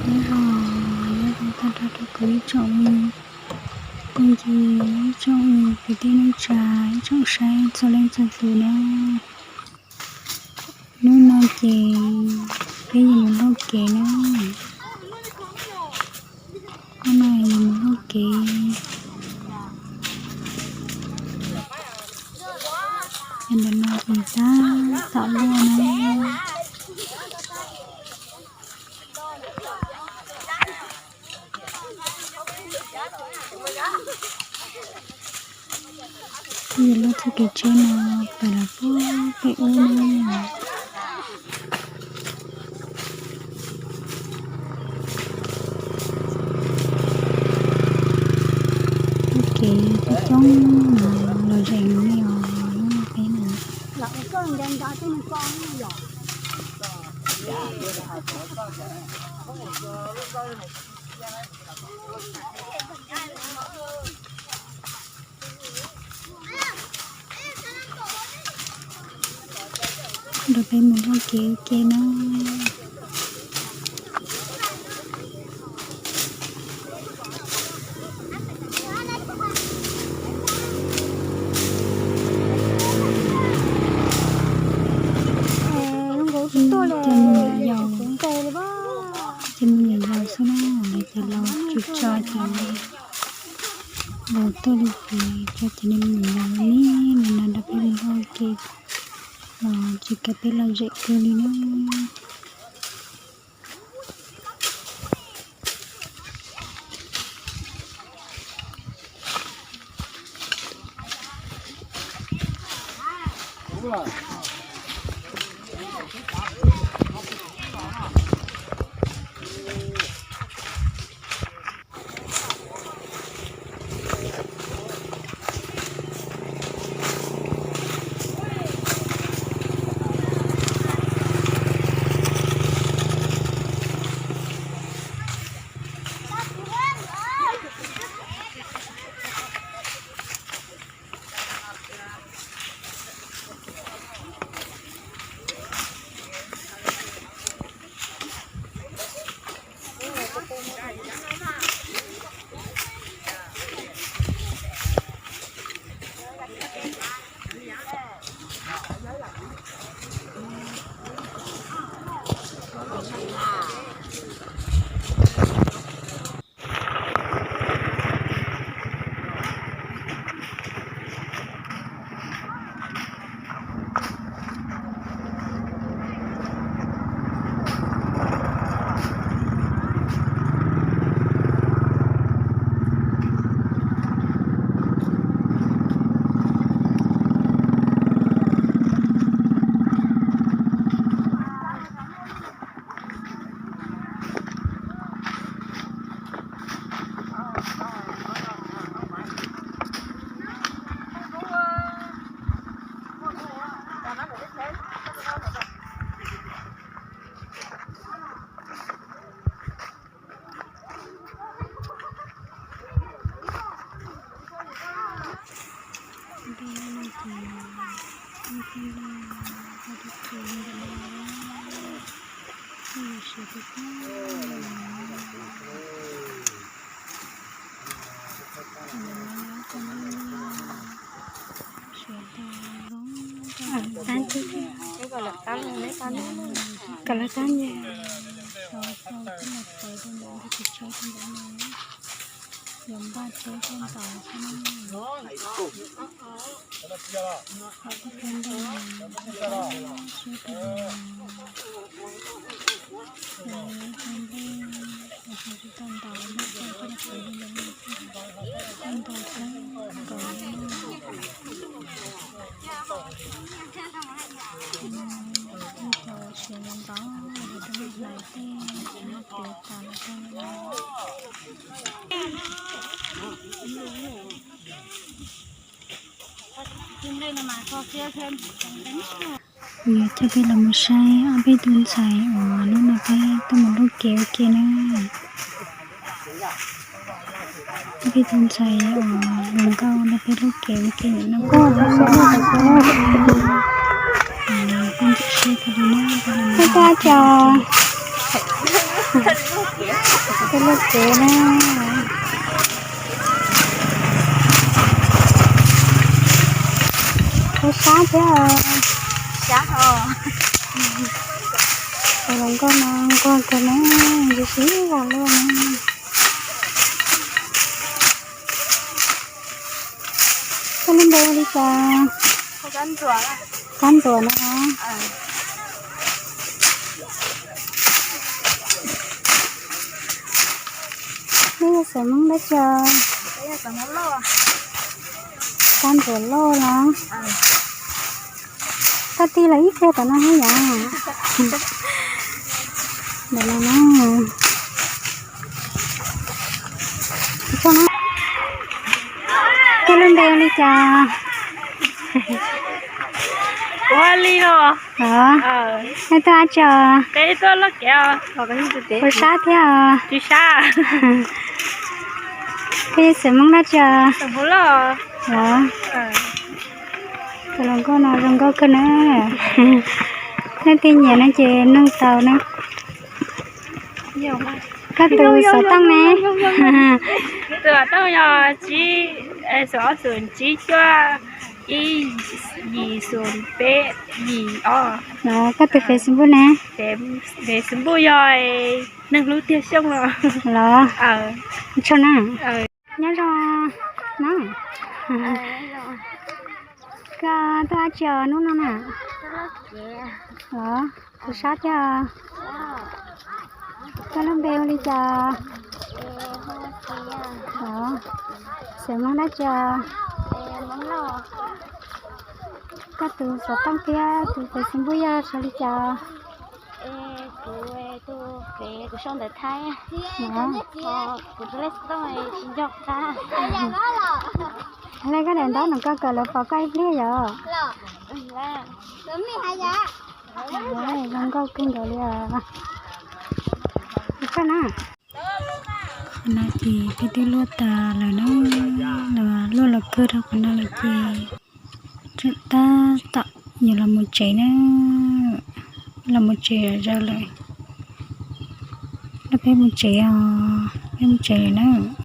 Nyob zoo, nyob zoo tag nrho rau kuv ib tsoom phooj ywg, ib tsoom kwv tij neej tsa, ib tsoom saib txhua leej txhua tus na. Hnub no ces peb yuav mus luaj kev na. Hnub no yuav mus luaj kev. Ces ntawm no ces tab tom luaj na. Peb yuav luaj txoj kev tsheb no pem los puag pem ub na. Txoj kev coob coob los zeem li os, lub no peb na. Nrog peb mus luaj kev ua ke na. Cov me nyuam yaus, cov me nyuam yaus xwb na, lawv cov laus tsis tso cov laus tuaj li ces tso cov me nyuam yaus me me no nrog peb mus luaj kev los tsis kam peb los zem kiag li na. Kom lawv qab ntag. Yuav npaj tsheb tuaj ntaus xwb na. Qhov tib tug ntawd siab kawg, ces ib tug ntawd mus tsis tau ntaus, npaj tsheb tuaj ntaus, tuaj ntaus xwb nkaus li no. Ib co siav ntau ntau, yog rau hlais tej no tiav tas los rau no. Kuv yuav coj peb los mus saib ob peb tug ntxhais uas hnub no peb tuaj mus luaj kev ua ke na. Ob peb tug ntxhais uas hluas nkauj nrog peb luaj kev ua ke nim no. Peb ntxim siab kawg li na, peb los mus luaj kev. Peb lub tsev na. Peb sab thiab. Tus hluas nkauj no nquag kawg na, ntsis siv zog luaj na. Koj lub npe hu li cas? Kab Ntxuam no. Neb yog xeem Hmoob dab tsi? Kab Ntxuam Lauj los? Koj tig los ib pliag tom no thiab yom? Ntawm no na. Koj lub npe li cas? Ua li no. Nej tuaj dab tsi? Peb tuaj loj kev. Puas sab thiab? Tsis sab. Peb xeem Hmoob dab tsi? Los, tus hluas nkauj no zoo nkauj kawg na. Leej twg nyiam no ces nug tau na. Koj tus xov tooj ne? Tus xov tooj yog tsib, xom ob xoom tsib cuaj ib yim xoom peb yim ob. Koj tus Facebook ne? Facebook yog Neeg Hlub Tiag Xyooj no. Los, tsaug na. Nyob zoo na. Koj tuaj dab tsi hnub no na? Los, puas sab thiab? Koj lub npe hu li cas? Xeem Hmoob dab tsi? Koj tus xov tooj thiab tus Facebook yog sau li cas? Kuv tus lej xov tooj tsis nco qab. Lej koj daim ntaub no koj kawm lawv pom koj ib pliag yom? Zoo nkauj kawg nkaus li os. Qhov no ces peb twb luaj tas lawm na, luaj los kawg rau qhov no lawm ces tab tom yuav los mus tsev na, los mus tsev zaws lawm. Los peb mus tsev os, peb mus tsev lawm na.